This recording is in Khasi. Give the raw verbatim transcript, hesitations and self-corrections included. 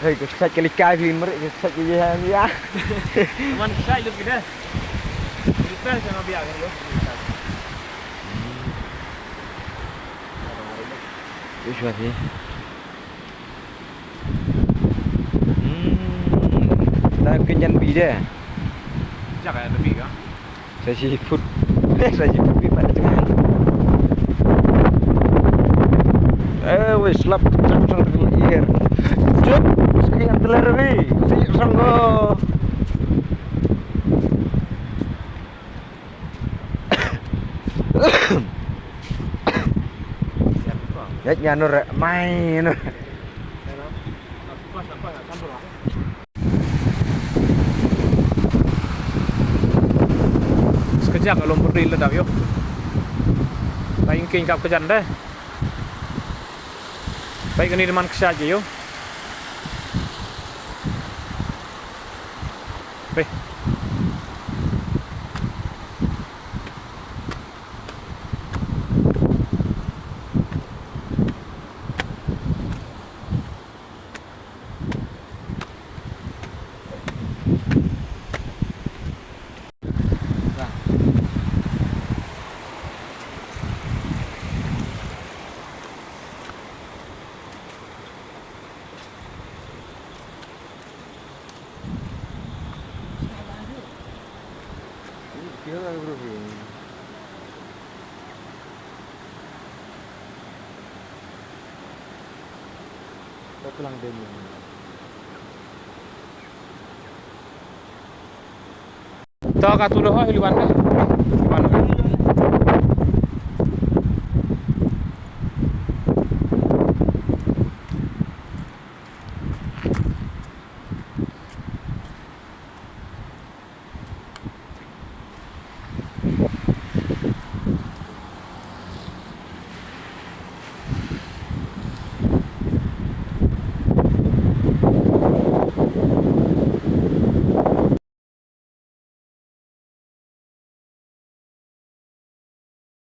Hei, ka sait ka likai phi, mer, ka sait ka ye ha ya. Aman ka sait lut kita. Kita sama biar kan lo. Joshua phi. Hmm. Ta kynjan bi de. Jak ya, tapi ka. Sa shi phut. Sa shi phut phi pat jngai. Eh, wei slap jam sang tengah air. Jep, sekian teler wi. Si sanggo. Ya, ya, nur, mai, nur. Sekejap alom berdiri ledap yo. Baik engkin kap kejan deh. Baik kini deman kesat je yo. Baik. To ka tu lo ho hi liwan ka.